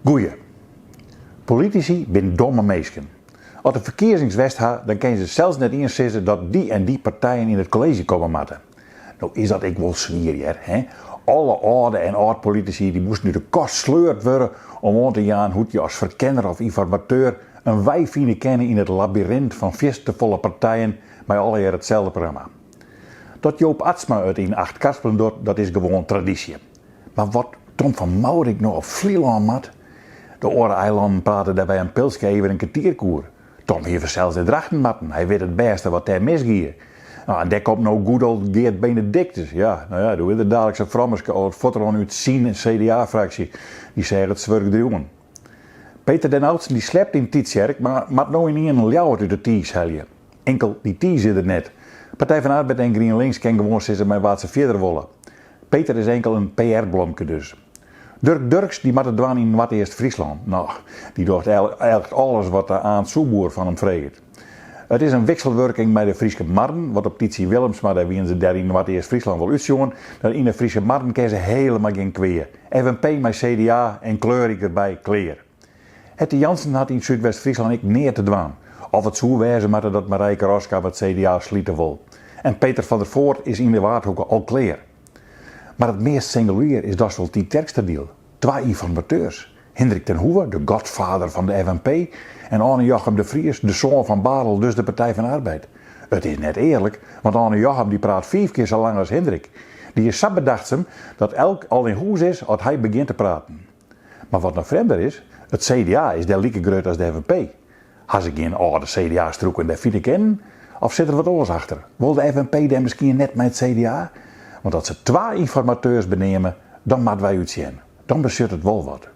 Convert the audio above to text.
Goeie. Politisy binne domme minsken. As de ferkiezings west ha, dan kinne se sels net iens sizze dat dy en dy partijen yn it kolleezje komme moatte. No is dat ek wol swier hear, hè? Alle âlde en âld-politisy dy moasten út de kast sleurd wurde om oan te jaan hoe't je as ferkenner of ynformateur in wei fine kinne yn it labyrint fan fierste folle partijen mei allegear itselde programma. Dat Joop Atsma it yn Achtkarspelen docht, dat is gewoan tradysje. Mar wat Tom van Mourik no op Flylân moat? De oare eilannen prate dêr by in pilske even in kertierke oer. Tom hie fansels nei Drachten moatten, hy wit it bêste wat dêr misgie. No, en dêr komt no good old Geart Benedictus. Ja, no ja, doe is der daliks in frommeske al it fuotteroan út syn CDA-fraksje. Dy seach it swurk driuwen. Peter den Oudsten dy slept yn Tytsjerk, mar moat no ynienen Ljouwert út de tiis helje. Inkel dy tiis is der net. Partij van Arbeid en GrienLinks kin gewoan sizze mei wa't se fierder wolle. Peter is inkel in PR-blomke dus. Durk Durksz dy moat it dwaan yn Noardeast-Fryslân. No, dy docht echt alles wat Aant Soepboer fan him freget. It is in wikselwurking mei de Fryske Marren, want op Tytsy Willemsma dêr wiene se dêr yn Noardeast-Fryslân wol útsjoen, dat yn de Fryske Marren kin se helemaal gjin kwea. FNP mei CDA en Kleurryk derby, klear. Hetty Janssen hat yn Súdwest-Fryslân ek neat te dwaan. Of it soe wêze moatte dat Marijke Roskam it CDA slite wol. En Peter van der Voort is yn de Waadhoeke al klear. Mar it meast singulier is dochs wol Tytsjerksteradiel. Twa ynformateurs, Hindrik ten Hoeve, de godvader fan de FNP, en Arne Jochem de Vries, de soan fan Barel, dus de Partij van de Arbeid. It is net earlik, want Arne Jochem dy praat fiif kear sa lang as Hindrik. Dy is sa bedachtsum dat elk al nei hûs is as hy begjint te praten. Mar wat noch frjemder is, it CDA is dêr like grut as de FNP. Ha se gjin âlde CDA-strûken dêr fine kinnen? Of sit der wat oars achter? Wol de FNP dêr miskien net mei it CDA? Want as se twa ynformateurs beneame, dan moatte wy útsjen. Dan betsjut it wol wat.